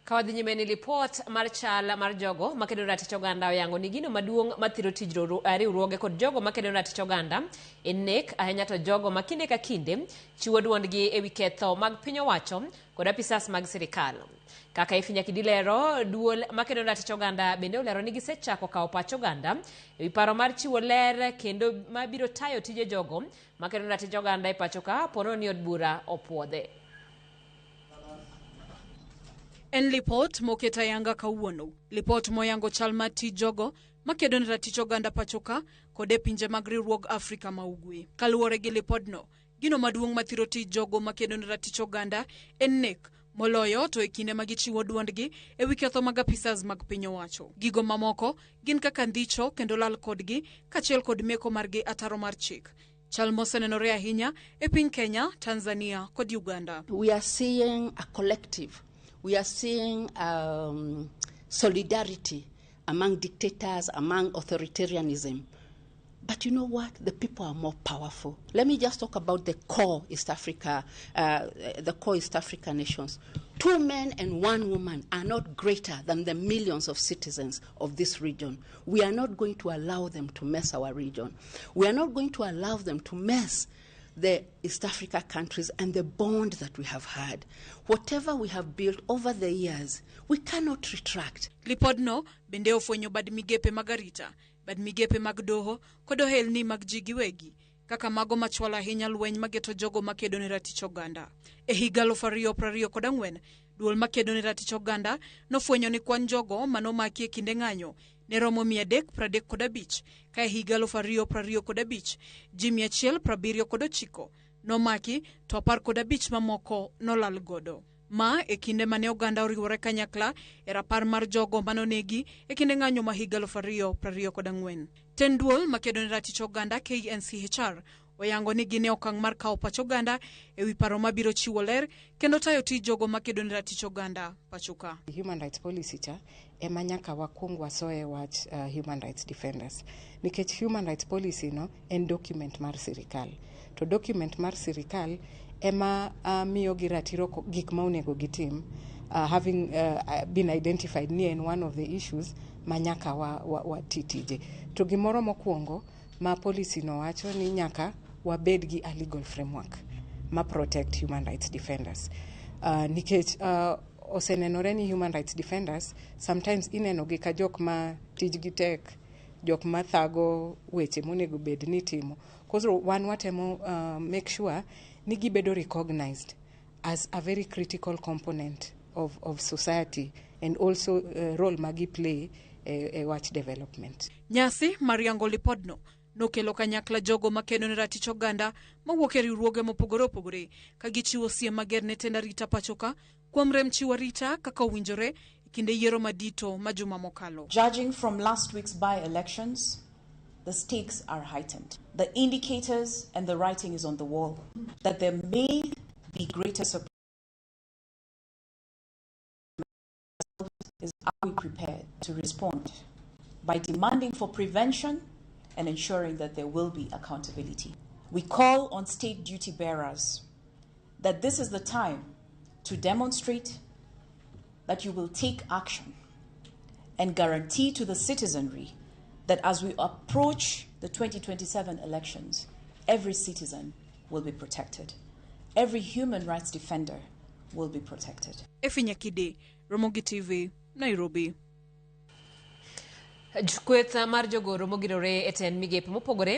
Ka wadhi nyime ni lipot mar chal mar jogo makedo ratich oganda oyango ni gino maduong' mathiro tij riwruoge kod jogo makedo ratich oganda en nek, ahinya to jogo ma kinde ka kinde chiwo duondgi ewi ketho mag piny owacho kod apisas mag sirikal. Kaka Effie Nyakidi lero, duol makedo ratich oganda bende olero ni gisechako kawo pach oganda ewi paro mar chiwo ler kendo mabiro tayo tije jogo makedo ratich oganda e pacho ka ponono ni od bura opuodhe. En lipot moket ayanga kawuono. Lipot moyango chal mar tij jogo makedo ne ratich oganda pachoka kod e pinje mag riwruog Afrika ma Ugwe. Kaluwore gi lipodno, gino maduong' mathiro tij jogo makedo ne ratich oganda en nek, moloyo to e kinde ma gichiwo duondgi e wi ketho mag apisas mag piny owacho. Gigo mamoko gin kaka ndhicho kendo lal kodgi kaachiel kod meko margi ataro mar chik. Chal mosenenore ahinya e piny Kenya, Tanzania kod Uganda. We are seeing a collective. We are seeing solidarity among dictators, among authoritarianism. But you know what? The people are more powerful. Let me just talk about the core East Africa, the core East Africa nations. 2 men and 1 woman are not greater than the millions of citizens of this region. We are not going to allow them to mess our region. We are not going to allow them to mess the East Africa countries and the bond that we have had. Whatever we have built over the years, we cannot retract. Lipodno bende ofwenyo bad migepe mag arita, bad migepe mag doho kod ohelni mag ji giwegi, kaka mago machwalo ahinya lweny mageto jogo makedo ne ratich oganda. E higa 2024, duol makedo ne ratich oganda nofwenyo ni kwan jogo manomaki e kinde ng'anyo ne romo 335, ka e higa 2025 ji 179 nomaki to 15 mamoko nolal godo. Ma e kinde mane oganda oriwore kanyakla e rapar mar jogo manonegi e kinde ng'anyo ma higa 2024. Tend duol makedo ne ratich oganda KNCHR oyango ni gin e okang' mar kawo pach oganda e wi paro mabiro chiwo ler kendo tayo tij jogo makedo ne ratich oganda pachoka. Human rights policy cha ema nyaka wakwong wasoe wach human rights defenders, nikech human rights policy no en document mar sirikal, to document mar sirikal ema miyo gi ratiro gik ma onego gitim, having been identified ni en one of the issues ma nyaka wa ti tije. To gimoro mokwongo ma policy no wacho ni nyaka wabed gi a legal framework ma protect human rights defenders, nikech osenenore ni human rights defenders sometimes ineno gi ka jok ma tijgi tek, jok ma thago weche monego bed ni timo. Koro wan watemo make sure ni gibedo recognized as a very critical component of society and also role ma gi play e wach development. Nyasi mar yango lipodno nokelo kanyakla jogo makedo ne ratich oganda mawuok e riwruoge mopogore opogore ka gichiwo siem mager ne tend arita pachoka kuom rem chiwo arita kaka owinjore e kinde yiero madito ma juma mokalo. Judging from last week's by-elections, the stakes are heightened. The indicators and the writing is on the wall that there may be greater surprise. Is are we prepared to respond by demanding for prevention and ensuring that there will be accountability? We call on state duty bearers that this is the time to demonstrate that you will take action and guarantee to the citizenry that as we approach the 2027 elections, every citizen will be protected. Every human rights defender will be protected. Effie Nyakide, Ramogi TV, Nairobi. Kweth mar jogoro mogirore e tend migepe mopogore